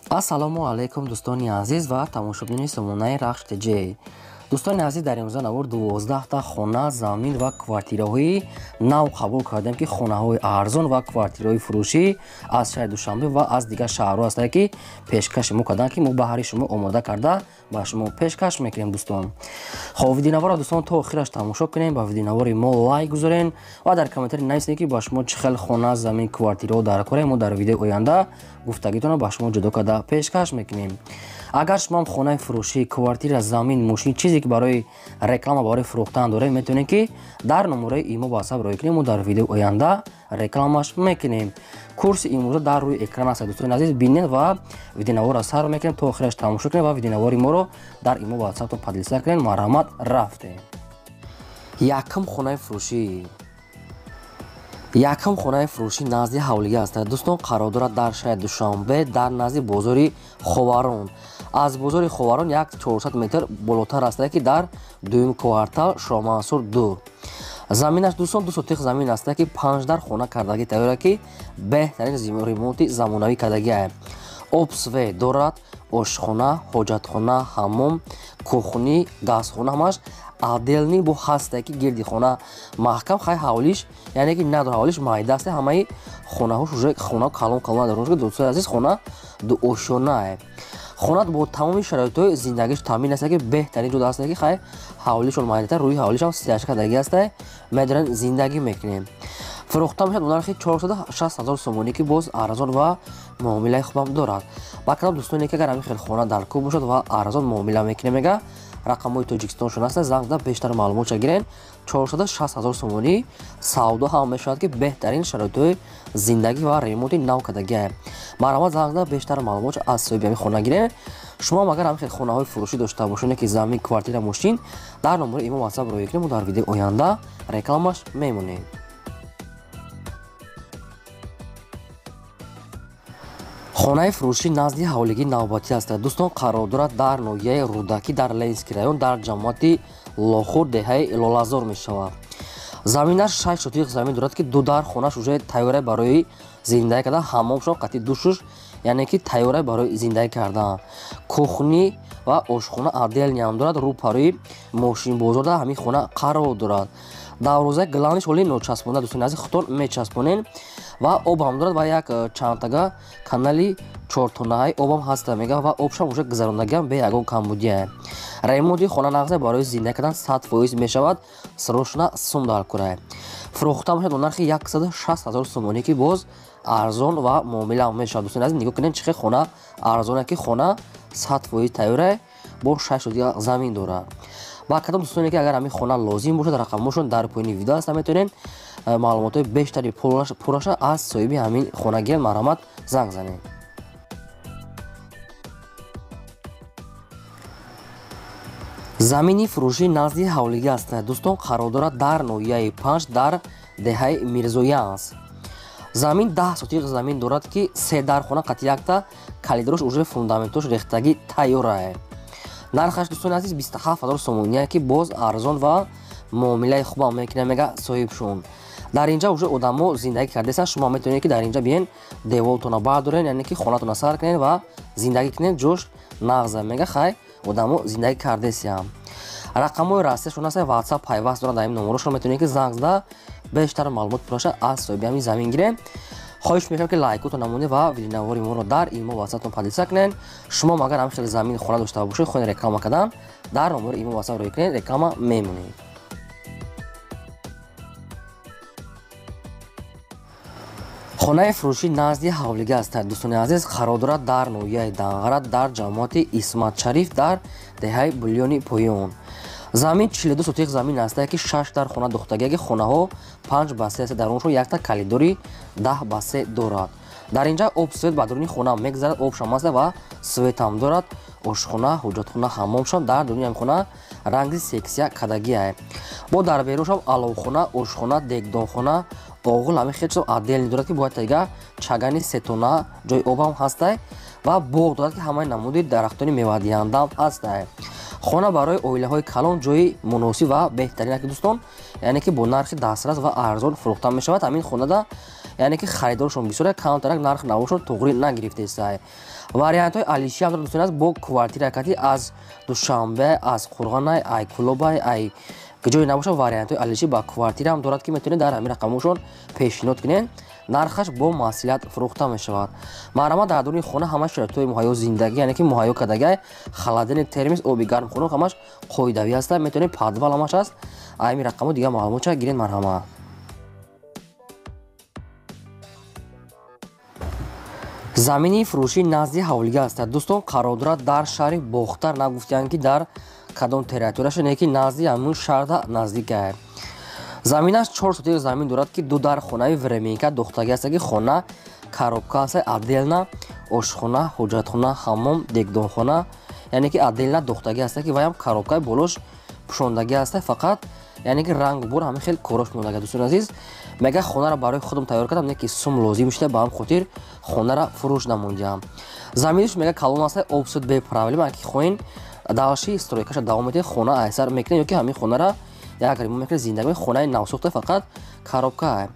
Ассалому алайкум, дӯстони азиз ва тамошобинони сомонаи Рахш ТЖ. Дӯстони азиз, дар имрӯза навор 12та хона, замин ва квартираҳои нав қабул кардем, ки хонаҳои арзон ва квартираҳои фурӯшӣ аз шаҳри Душанбе ва аз дигар шаҳрҳо ҳастанд, ки пешкаши мо карданд, ки мо баҳри шумо омода карда ба шумо пешкаш мекунем, дӯстон. Хоб, видеонаворро, дӯстон, то охираш тамошо кунем, ба видеонавори мо лайк гузорен ва дар комментарий нависед, ки ба шумо чӣ хел хона, замин, квартираҳо дар кора. Мо дар видеои оянда гуфтагитонро ба шумо ҷудо карда пешкаш мекунем. Агар шумоам хонаи фурӯшӣ, квартира, замин, мошин, чизе ки барои реклама, барои фурӯхтан доред, метавонед, ки дар номерои имо WhatsApp рӯй кунем, мо дар видеои оянда рекламаш мекунем. Курси имрӯза дар рӯи экран аст, дӯстони азиз, бинед ва видеонаворро сар мекунем, то охираш тамошо кунед ва видеонавори моро дар имо WhatsApp-тон поделиться кунед. Марҳамат, рафтем. Якум хонаи фурӯшӣ. Якум хонаи фурӯшӣ назди ҳавлига аст, дӯстон, қарор дорад дар шаҳри Душанбе, дар назди бозори Ховарон. Аз бозори Ховарон як 400 метр болотар аст, ки дар дуюм квартал, Шомансур 2. Заминаш, дӯстон, 2 сотих замин аст, ки 5 дар хона кардагӣ тайёра, ки беҳтарин ремонти замонавӣ кардагиа. Об, свет дорад, ошхона, ҳоҷатхона, ҳаммом, кухни, газхона ҳамаш отдельный бо ҳаста, ки гирди хона маҳкам. Хай, ҳавлиш, яъне ки надор, ҳавлиш майда аст. Ҳамаи хонаҳош уже хона калон калон дорад. Дӯстони азиз, хона дуошёнае. Хона бо тамоми шароитҳои зиндагиш таъмин аст, ки беҳтарин ҷо аст, ки хай, ҳавлишон майдата, рӯи ҳавлишам стяжка кардагӣ аст, медорем, зиндагӣ мекунем. Фурӯхта мешавад бо нархи 460 ҳазор сомонӣ, ки боз арзон ва муомилаи хубам дорад. Ба кадом дӯстоне ки агар ҳамин хел хона дар кӯб бошад ва арзон муомила мекунем, мега, рақамҳои Тоҷикистоншон аст, занг зада бештар маълумотша гирен. 460 ҳазор сомонӣ савдо ҳам мешавад, ки беҳтарин шароитҳои зиндагӣ ва ремонти нав кардагиа. Марҳамат, занг зада бештар маълумотша аз соҳиби ҳамин хона гирен. Шумо агар ҳамин хел хонаҳои фурӯшӣ дошта бошед, ки замин, квартира, мошин, дар номери имо WhatsApp рӯй кунем, мо дар видеои оянда рекламаш мемонем. Хонаи фурӯшӣ назди ҳавлигии навбатӣ аст, дӯстон, қарор дорад дар ноҳияи Рӯдакӣ, дар Ленинский район, дар ҷамоати Лохур, деҳаи Лолазор мешавад. Заминаш 6 сотих замин дорад, ки 2 дар хонаш уже тайёра барои зиндагӣ кардан, ҳаммомшон қатъи душуш, яъне ки тайёра барои зиндагӣ кардан. Кухни ва ошхона отдельный ҳам дорад. Рӯ парои мошинбозорда ҳамин хона қарор дорад. Дарвозаи главный ш ҳоли ночаспонда, дӯстони азиз, худтон мечаспонед. Ва об ҳам дорад ва як чандтага канали чортонаҳаи обам ҳаста, мега, ва обшам уже гузарондагиам бе ягон камбудия. Ремонти хона нағза, барои зиндагӣ кардан 100% мешавад, срочно сум дар курай. Фурӯхта мешавад бо нархи 160 ҳазор сомонӣ, ки боз арзон ва муомила мешавад. Дӯстони азиз, нигоҳ кунед, чӣ хел хона арзона, ки хона 100% тайёра, бо 6 сотиха замин дорад. Ба кадом дӯстоне ки агар ҳамин хона лозим бошад, рақамҳошон дар поёни видео аст, метавонед маълумотҳои бештари пурраша аз соҳиби ҳамин хона гиред. Марҳамат, занг занед. Замини фурӯшӣ назди ҳавлигӣ аст, дӯстон, қарор дорад дар ноҳияи Панҷ, дар деҳаи Мирзоянс. Замин 10 сотиқ замин дорад, ки се дар хона қатъи якта калидрош уже фундаментош рехтагӣ тайёрае. Нархаш, дӯстони азиз, 27 ҳазор сомония, ки боз арзон ва муомилаи хубам мекунад, мега соҳибшон. Дар инҷа уже одамо зиндагӣ кардесанд. Шумо метавонед, ки дар инҷа биен, деволтона бардорен, яъне ки хонатона сар кунед ва зиндагӣ кунед. Ҷош нағза, мега, хай, одамо зиндагӣ кардесиям. Рақамҳои растияшон аст, WhatsApp пайваст доранд. Дар ин номерошон метавонед, ки занг зада бештар маълумот пурраша аз соҳиби ҳамин замин гиред. Хоҳиш мекунам, ки лайкотон намонед ва видеонавори моро дар имо WhatsApp-тон поделиться кунед. Шумо агар ҳамин хел замин, хона дошта бошед, хоҳед реклама кардан, дар номери имо WhatsApp рӯй кунед, реклама мемонед. Хонаи фурӯшӣ назди ҳавлига аст, дӯстони азиз, қарор дорад дар ноҳияи Данғара, дар ҷамоати Исматшариф, дар деҳаи Булёни Поён. Замин 42 сотих замин аст, ки 6 дар хона духтагия, ки хонаҳо 5 ба 3 аст, дар оншон якта калидори 10 ба 3 дорад. Дар инҷа об, свет ба дуруни хона мегузарад, обшам аст ва светам дорад. Ошхона, ҳуҷҷатхона, ҳаммомшам дар дуруни ҳамин хона ранги сексия кардагиа. Бо дар беруншам аловхона, ошхона, дегдонхона, оғул, ҳамин хел чизо отдельный дорад, ки бояд дига чагани сетона ҷои обам ҳастай ва боғ дорад, ки ҳамаи намуди дарахтони мевадиҳандаам ҳастай. Хона барои оилаҳои калон ҷои муносиб ва беҳтарин, ки дӯстон, яъне ки бо нархи дастрас ва арзон фурӯхта мешавад. Ҳамин хонада Яъне ки харидоршон бисёр, камтарак нарх навошон туғри нагирифтесай. Вариантҳои алиши ҳам дорад, дӯстони азиз, бо квартира кати аз Душанбе, аз Қурғонай, ай Кулобай, ай ҷое набошад, вариантҳои алиши ба квартира ҳам дорад, ки метавонед дар ҳамин рақамошон пешниҳод кунед. Нархаш бо маслиҳат фурӯхта мешавад. Марҳамат, дар дуруни хона ҳама шароитҳои муҳайё зиндагӣ, яъне ки муҳайё кардагай, холодильник, термос, оби гарм, хунук ҳамаш қоидавӣ ҳаста. Метавонед, подвал ҳамаш ҳаст. Ҳамин рақамо дигар маълумотча гиред, марҳамат. Замини фурӯшӣ назди ҳавлига аст, дӯстон, қарор дорад дар шаҳри Бохтар. Нагуфтиянд, ки дар кадом территорияша, не ки назди ҳамун шаҳрда наздикае. Заминаш 4 сотих замин дорад, ки ду дар хонаи временка дохтагӣ аст, ки хона коробка аст, отдельно ошхона, ҳоҷатхона, ҳаммом, дегдонхона, яъне ки отдельно дохтагӣ аст, ки ваям коробкаи болош пӯшондагӣ аст, фақат яъне ки ранг бур ҳамин хел корош мондага. Дӯстони азиз, мега хонаро барои худам тайёр кардам, не ки сум лозим шуда, ба ҳам хотир хонаро фурӯш намондиам. Заминаш мега калон аст, об суд бе проблема, ки хоҳен дальше стройкаша давом медиҳед, хона айсар мекунед ё ки ҳамин хонаро як ремонт мекунед, зиндагӣ, хонаи навсохта, фақат коробка.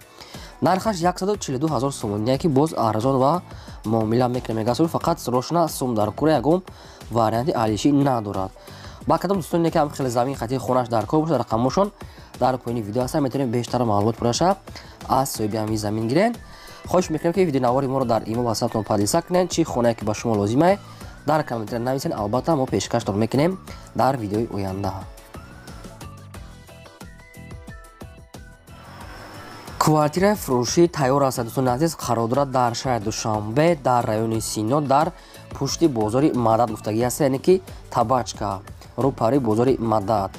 Нархаш 142 ҳазор сомонӣ, ки боз арзон ва муомила мекунад, мега фақат срочно сум дар кура, ягон варианти алишӣ надорад. Ба кадом дӯстоне ки ҳам хеле замин хати хонаш дар кор бошад, рақамошон дар поёни видео ҳастанд, метавонед бештар маълумот пураша аз соҳиби ҳамин замин гиред. Хоҳиш мекунем, ки видеонавори моро дар имо ватсаптон поделиться кунед. Чӣ хонае ки ба шумо лозимае, дар комментария нависед, албатта мо пешкаштон мекунем дар видеои оянда. Квартираи фурӯшӣ тайёр аст, дӯстони азиз, қарор дорад дар шаҳри Душанбе, дар райони Сино, дар пушти бозори Мадад гуфтагӣ аст, яъне ки табачка рӯпари бозори Мадад.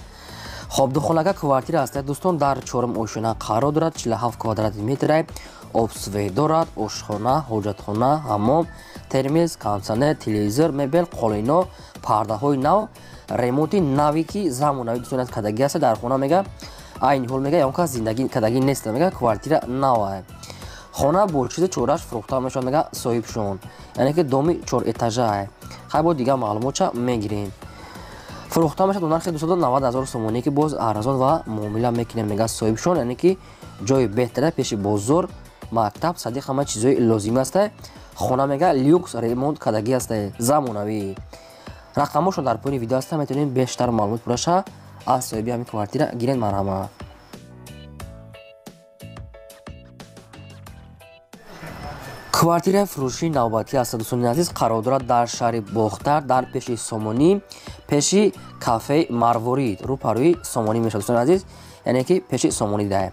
Хоб, духонага квартира аст, дӯстон, дар чорум ошёна қарор дорад, 47 квадрати метра, обсвет дорад, ошхона, ҳоҷатхона, ҳаммом, термос, кондитсионер, телевизор, мебел, қолино, пардаҳои нав, ремонти нави ки замонавӣ, дӯстони азиз, кардагӣ аст дар хона. Мега айни ҳол мега ягон кас зиндагӣ кардагӣ нест, мега квартира нава. Хона бо чизи чораш фурӯхта мешавад, мега соҳибшон, яъне ки доми чорэтажа. Хай, бо дигар маълумотча мегирем. Фурӯхта мешавад бо нархи 290 ҳазор сомонӣ, ки боз арзон ва муомила мекунем, мега соҳибшон, яъне ки ҷои беҳтара, пеши бозор, мактаб, садиқ, ҳама чизҳои лозим аст. Хона мега люкс ремонт кардагӣ аст, замонавӣ. Рақамошон дар поёни видео аст, метавонем бештар маълумот пураша аз соҳиби ҳамин квартира гиред, марҳамат. Квартираи фурӯшии навбатӣ аст, дӯстони азиз, қарор дорад дар шаҳри Бохтар, дар пеши Сомонӣ, пеши кафеи Марворид, рӯпарӯи Сомонӣ мешавад, дӯстони азиз, яъне ки пеши Сомонӣ дае.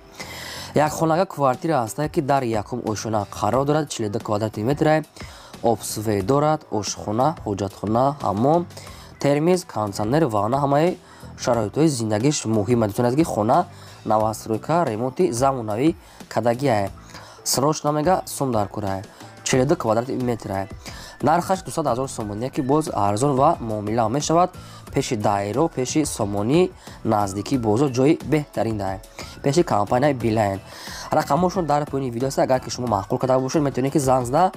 Як хонага квартира аст, ки дар якум ошёна қарор дорад, 42 квадрати метра, обсвет дорад, ошхона, ҳоҷатхона, ҳаммом, термос, кондитсионер, ванна, ҳамаи шароитҳои зиндагиш муҳим аст, дӯстони азиз, ки хона новостройка, ремонти замонавӣ кардагиае. Срочно мега сум дар курае. 42 квадрати метра. Нархаш 200 ҳазор сомонӣ, ки боз арзон ва муомила мешавад. Пеши дайро, пеши Сомонӣ, наздикии бозор, ҷои беҳтарин дае. Пеши компанияи Билайн. Рақамошон дар поёни видео аст. Агар ки шумо маъқул карда бошед, метавонед ки занг зада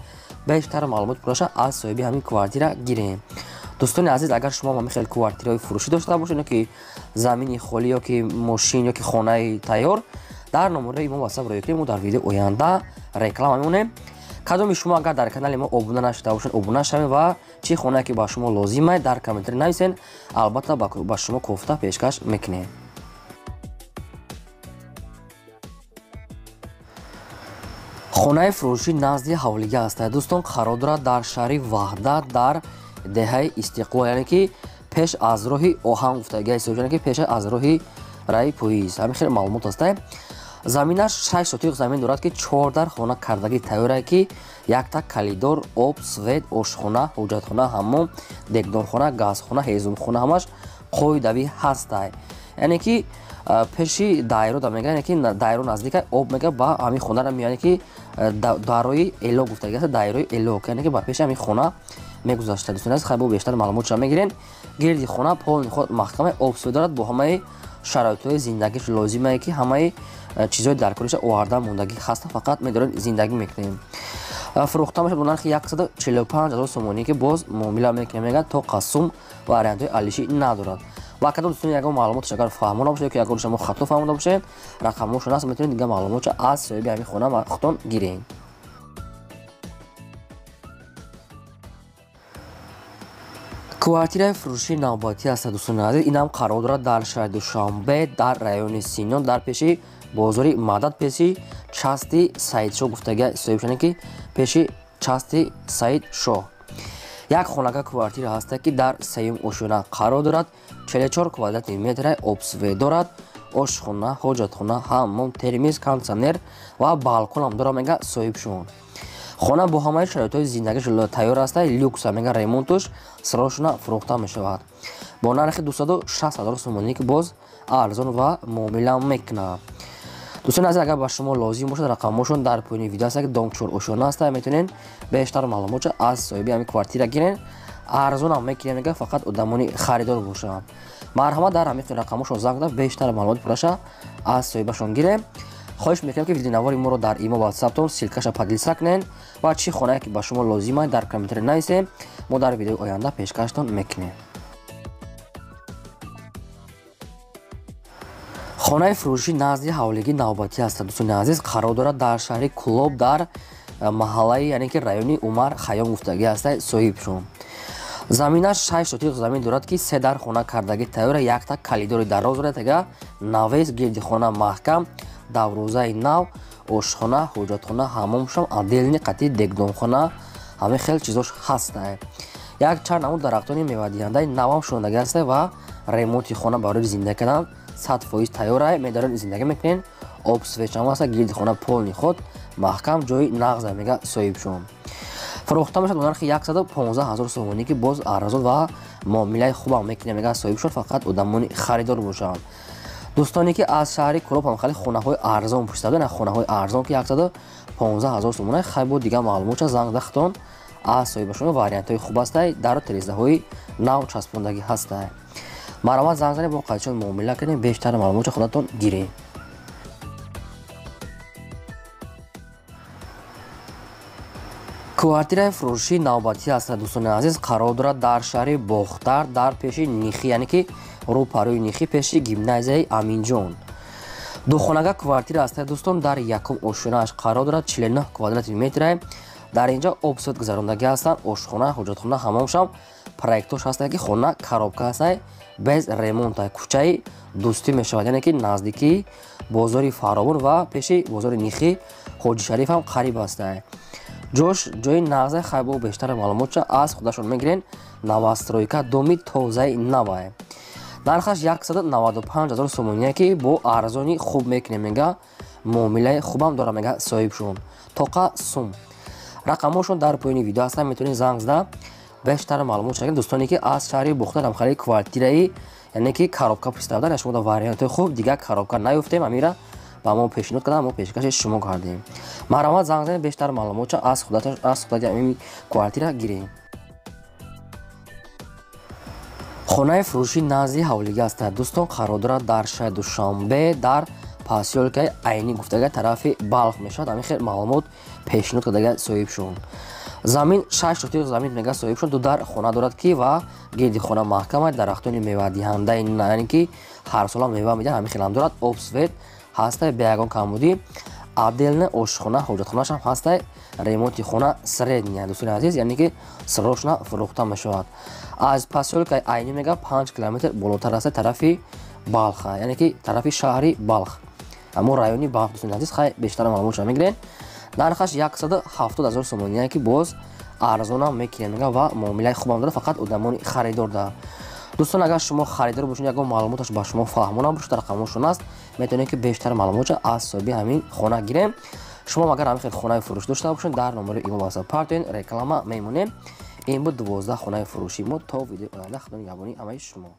бештар маълумот пураша аз соҳиби ҳамин квартира гирем. Дӯстони азиз, агар шумо ҳамин хел квартираҳои фурӯшӣ дошта бошед, ё ки замини холӣ, ё ки мошин, ё ки хонаи тайёр, дар номерои мо ватсап роя кунед, мо дар видеои оянда реклама мемонем. Кадоми шумо агар дар канали мо обуна нашуда бошед, обуна шавед ва чӣ хонае ки ба шумо лозимае, дар комментарий нависед, албатта ба шумо кофта пешкаш мекунем. Хонаи фурӯшӣ назди ҳавлига аст, дӯстон, қарор дорад дар шаҳри Ваҳдат, дар деҳаи Истиқлол, яъне ки пеш аз роҳи оҳан гуфтагиа ҳисоб, яъне ки пеш аз роҳи раи поиз. Ҳамин хел маълумот аст. Заминаш 6 сотиқ замин дорад, ки 4 дар хона кардагӣ тайёрае, ки якта калидор, об, свет, ошхона, ҳоҷатхона, ҳаммом, дегдонхона, газхона, ҳезумхона ҳамаш қоидавӣ ҳастай. Яъне ки пеши дайро да мега, яъне ки дайро наздика, об мега ба ҳамин хонара, яъне ки дарои элок гуфтагӣ аст, дайрои элок, яъне ки ба пеши ҳамин хона мегузашта. Дӯстони азиз, хай бо бештар маълумот мегирем. Гирди хона полни худ маҳкама, об свет дорад, бо ҳамаи шароитҳои зиндагиш лозимае, ки ҳамаи чизҳои даркориша оварда мондагӣ хаста, фақат медорем зиндагӣ мекунем. Фурӯхта мешавад бо нархи 145 ҳазор сомонӣ, ки боз муомила мекунем, мегӯяд то қасум вариантҳои алишӣ надорад. Ва кадом дӯстони ягон маълумоташ агар фаҳмона бошад ё ки ягон шумо хато фаҳмода бошед, рақамҳошон аст, метавонед дигар маълумотша аз соҳиби ҳамин хона худтон гиред. Квартираи фурӯшии навбатӣ аст, дӯстони азиз. Инам қарор дорад дар шаҳри Душанбе, дар райони Сино, дар пеши бозори Мадад, пеши части Саидшоҳ гуфтага соҳибшане ки пеши части Саидшоҳ. Як хонага квартира ҳаста ки дар сеюм ошёна қарор дорад, 44 квадратни метра обсве дорад, ошхона, ҳоҷатхона, ҳаммом, термиз, кондитсионер ва балконам дорад, мега соҳибшон. Хона бо ҳамаи шароитҳои зиндагиш тайёр аст, люкса мега ремонтуш срочно фурӯхта мешавад бо нархи 260 ҳазор сомонӣ ки боз арзон ва муомила мекунад. Дӯстони азиз, агар ба шумо лозим бошад, рақамҳошон дар поёни видео аст, ки дом чор ошёна аст, метавонед бештар маълумотша аз соҳиби ҳамин квартира гиред. Арзонам мекунем, мега фақат одамони харидор бошанд. Марҳамат, дар ҳамин рақамҳошон занг зада бештар маълумоти пурраша аз соҳибашон гирем. Хоҳиш мекунем ки видеонавори моро дар имо ватсаптон ссылкаша поделиться кунед ва чӣ хонае ки ба шумо лозим аст дар комментария нависем, мо дар видеои оянда пешкаштон мекунем. Хонаи фурӯшӣ назди ҳавлигии навбатӣ аст, дӯстони азиз, қарор дорад дар шаҳри Кӯлоб, дар маҳаллаи яъне ки райони Умар Хайём гуфтагӣ аст соҳибшон. Заминаш 6 сотиқ замин дорад ки се дар хона кардагӣ тайёра, якта калидори дароз дорад, тага навес, гирди хона маҳкам, даврозаи нав, ошхона, ҳоҷатхона, ҳаммомшам, отдельный қатъи дегдонхона, ҳамин хел чизош ҳаста. Як чанд намуд дарахтони мевадиҳандаи навам шунодагӣ аст ва ремонти хона барои зиндагӣ кардан 100% тайёра, медарон зиндагӣ мекунед, об свечам аст, гирди хона полный ход, маҳкам, ҷои нағза мега соҳибшон. Фурӯхта мешавад бо нархи 115 ҳазор сомонӣ ки боз арзон ва муомилаи хубам мекунем, мега соҳибшон, фақат одамони харидор бошанд. Дӯстоне ки аз шаҳри Кӯлоб ҳам хеле хонаҳои арзон пурсида буданд, хонаҳои арзон ки 115 ҳазор сомонӣ, хай бо дигар маълумотша занг захтон аз соҳибашон, вариантҳои хуб ҳастай, дару терезаҳои нав часпондагӣ ҳастай. Марҳамат, занг занед, бо қайдшон муомила кунем, бештар маълумотша худатон гиред. Квартираи фурӯшии навбатӣ аст, дӯстони азиз, қарор дорад дар шаҳри Бохтар, дар пеши Нихи, яъне ки рӯпарӯи Нихи, пеши гимназияи Аминҷон. Духонага квартира аст, дӯстон, дар якум ошёнааш қарор дорад, 49 квадратни метра. Дар инҷо обсвет гузарондагӣ ҳастанд, ошхона, ҳоҷатхона, ҳаммомшам проектош ҳаст ки хона коробка ҳаст, без ремонта, кӯчаи Дӯстӣ мешавад, яъне ки наздикии бозори Фаровон ва пеши бозори Нихи Ҳоҷи Шариф ҳам қариб аст. Ҷош ҷои нағза, хай бо бештар маълумотша аз худашон мегирен. Новостройка, доми тозаи навае. Нархаш 195 ҳазор сомоние ки бо арзони хуб мекунем, мега муомилаи хубам дора, мега соҳибшон. Тоқа сум. Рақамҳошон дар поёни видео ҳастанд, метавонед занг зада бештар маълумот шавед. Дӯстоне ки аз шаҳри Бохтар ҳам хеле квартираи яъне ки коробка пурсида буданд, шумо дар вариантҳои хуб дигар коробка наёфтем, амира ба мо пешниҳод карданд, мо пешкаши шумо кардем. Марҳамат, занг занед, бештар маълумотша аз худати ҳамин квартира гиред. Хонаи фурӯшӣ назди ҳавлигӣ аст, дӯстон, қарор дорад дар шаҳри Душанбе, дар посёлкаи Айнӣ гуфтага тарафи Балх мешавад. Ҳамин хел маълумот пешниҳод кардага соҳибшон. Замин 6 сотиқ замин мега соҳибшон, ду дар хона дорад ки ва гирди хона маҳкам, дарахтони мевадиҳандаи яъне ки ҳар сола мева медиҳанд, ҳамин хелам дорад, об свет ҳастай, бе ягон камбудӣ, отдельная ошхона, ҳоҷатхонашам ҳастай, ремонти хона средняя, дӯстони азиз, яъне ки срочно фурӯхта мешавад. Аз посёлкаи Айнӣ мега 5 километр болотар аст, тарафи Балха, яъне ки тарафи шаҳри Балх, аммо райони Балх, дӯстони азиз, хай бештар маълумотша мегиред. Нархаш 170 ҳазор сомоние ки боз арзонам мекунем, мега ва муомилаи хубам дорад, фақат одамони харидор да. Дӯстон, агар шумо харидор бошед, ягон маълумоташ ба шумо фаҳмонам бошад, рақамҳошон аст, метавонед ки бештар маълумотша аз соҳиби ҳамин хона гирем. Шумо агар ҳамин хел хонаи фурӯш дошта бошед, дар номери имо ватсап партоен, реклама мемонем. Ин буд 12 хонаи фурӯши мо. То видеои оянда, худо нигаҳбони ҳамаи шумо.